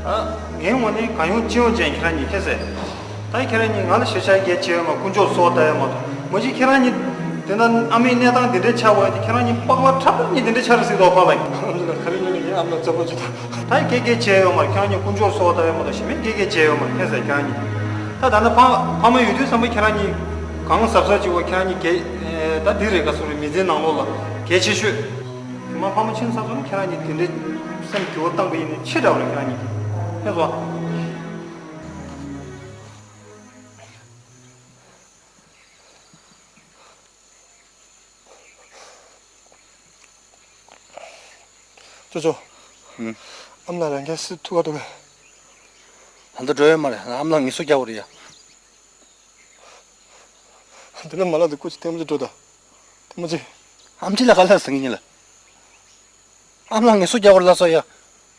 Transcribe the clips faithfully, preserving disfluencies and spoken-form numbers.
ངའི་ངོས་ནས་གང་ཡོང་ཅི་ཡོང་བྱས་ཁྱེད་རང་གཉིས་ཁྱེད་ཟེར། ད་ཁྱེད་རང་གཉིས་ང་ལ་ཞེ་ཆགས་སྐད་ཆ་བྱས་ཡོད་མ། དཀོན་མཆོག་གསོལ་བ་བཏབ་ཡོད་མ་གཏོགས། མ་གཞི་ཁྱེད་རང་གཉིས་དེ་འདྲ་ཨ་མའི་གནས་སྟངས་དེ་འདྲའི་ཆགས་པ་ཡིན་ཏེ། ཁྱེད་རང་གཉིས་པགས་པ་ཁྲ་པོ་གཉིས་དེ་འདྲ་ཆགས་རེད་ཟེར་དོ་ཕ་ལ་ཡིན། ཨ་མ་ལགས། ག་རེ་ཡིན་ནའི་ངའི་ཨ་མ་ལགས་རྩོད་པ་བྱེད་དང་། ད་སྐད་སྐད་བྱས་ཡོད་མ་རེད། ཁྱེད་རང་གཉིས་དཀོན་མཆོག་གསོལ་བ་བཏབ་ཡོད་མ་གཏོགས། གཞན་མའི་སྐད་སྐད་བྱས་ཡོད་མ་རེད། ཁྱེད་ཟེར་ཁྱེད་རང་གཉིས། ད་ད་ལྟ་ཕ་ཕ་མ་ཡོད་དུས་ཙམ་པ་ཁྱེད་རང་གཉིས་གང་གཟབ་གཟབ་བྱེད་དགོས། ཁྱེད་རང་གཉིས་གལ་ད་འདི་རེད་ག་སོ་རེད། མི་ཚེའི་ནང་ལོགས་ལ་གལ་ཆེ་ཤོས། དེ་མ་ཕ་མ་ཕྱིན་ཚར་སོང་ན་ཁྱེད་རང་གཉིས་དེ་འདྲའི་སེམས་འགྱུར་བ་བཏང་པ་ཡིན་ན་ཆེ་དྲགས་རེད། ཁྱེད་རང་གཉིས་ཀྱིས་ཕེབས་སོང་། ཅོ་ཅོ། ཨུམ། ཨ་མ་ལགས་རང་གིས་སུ་ཐུག་ག་འགྲོ་གི། ད་ལྟ་འགྲོ་ཡོད་མ་རེད། ཨ་མ་ལགས་ངལ་གསོ་རྒྱག་དགོས་རེད་ཡ། འདི་ལ་མ་ལགས་འདི་སྐུ་མཁྱེན། ཐེངས་མ་གཅིག་འགྲོ་དང་། ཐེངས་མ་གཅིག། ཨ་མ་ཅི་ལ་ག་ལ་ཟེར་གི་ཡིན་ལ། ཨ་མ་ལགས་ངལ་གསོ་རྒྱག་དགོས་རེད་ལབ་སོང་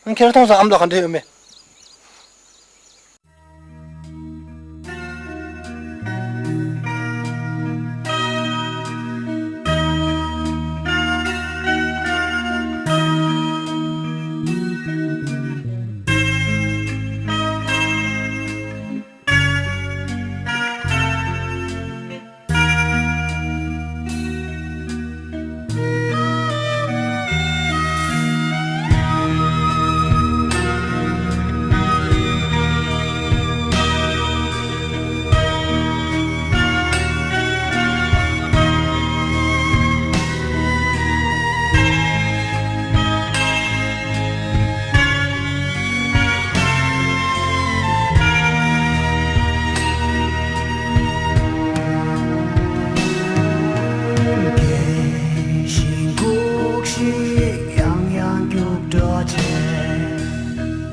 ཡ། ཁྱེད་རང་མཐོང་སོང་ཨ་མ་ལགས་ག་འདྲ་ཡོད་མེད།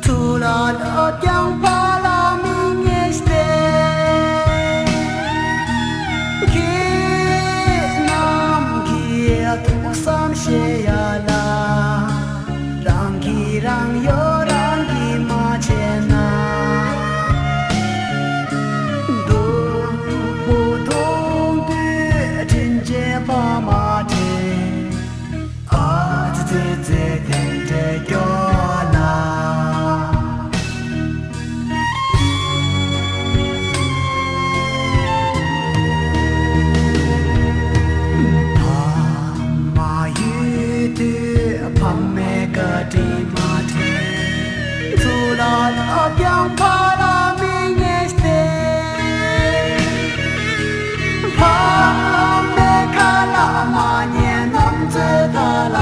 ཐུགས་ལ་བརྣབས་ཀྱང་ཕར་ལ་མི་ངེས་ཏེ། ཁྱེད་རྣམས་ཀྱི་ཐུགས་བསམ་ཤེས་ཡ་ལ། རང་གིས་རང་གཡོ་རང་གིས་མ་བྱས་ན། སྡུག་པོ་མཐོང་དུས་དྲིན་ཆེན་པ་མ་དྲན། ཨ་ཙི་ཙི་ཙི་དེ་འདྲའི་སྐྱོ་ལ། ཕ་མ་ཡོད་དུས་ཕ་མའི་བཀའ་དྲིན་མ་དྲན། ཚུར་ལ་ལབ་ཀྱང་ཕར་ལ་མི་ངེས་ཏེ། ཕ་མའི་ཁ་ལ་མ་ཉན་ནམ་ཚོད་ད་ལ་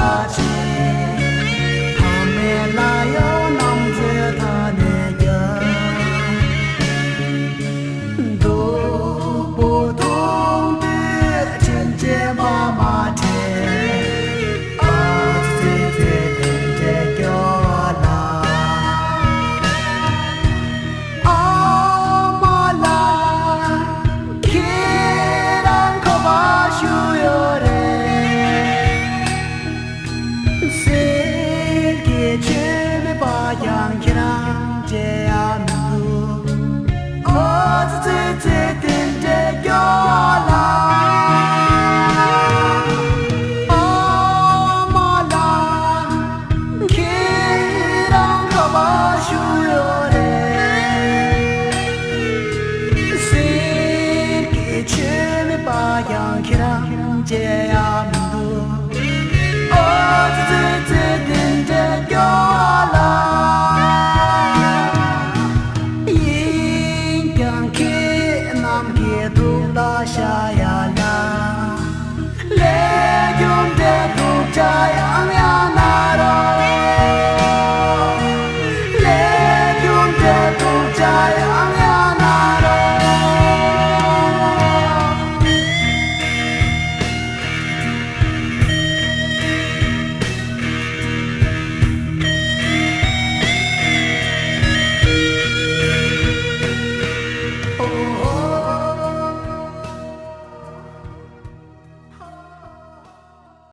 ཕ་མའི་ལ་ཡང་ནམ་ཚོད་ད་ནས་རྒྱབ། སྡུག་པོ་མཐོང་དུས་དྲིན་ཆེན་པ་མ་དྲན། ཨ་ཙི་ཙི་དེ་འདྲའི་སྐྱོ་ལ། ཨ་མ་ལགས། ཁྱེད་རང་ཁ་པར་ཞུ་ཡོད་རེད། གསེར་གྱི་ཆོས་མེད་པ་ཡང་ཁྱེད་རང་བྱེད་ཡ་མི་འདུག་ཨ་ཙི་ཙི་ཙི་དེ་འདྲའི་སྐྱོ་ལ། ཨ་མ་ལགས། ཁྱེད་རང་ཁ་པར་ཞུ་ཡོད་རེད། གསེར་གྱི་ཆོས་མེད་པ་ཡང་ཁྱེད་རང་བྱེད་ཡ་མི་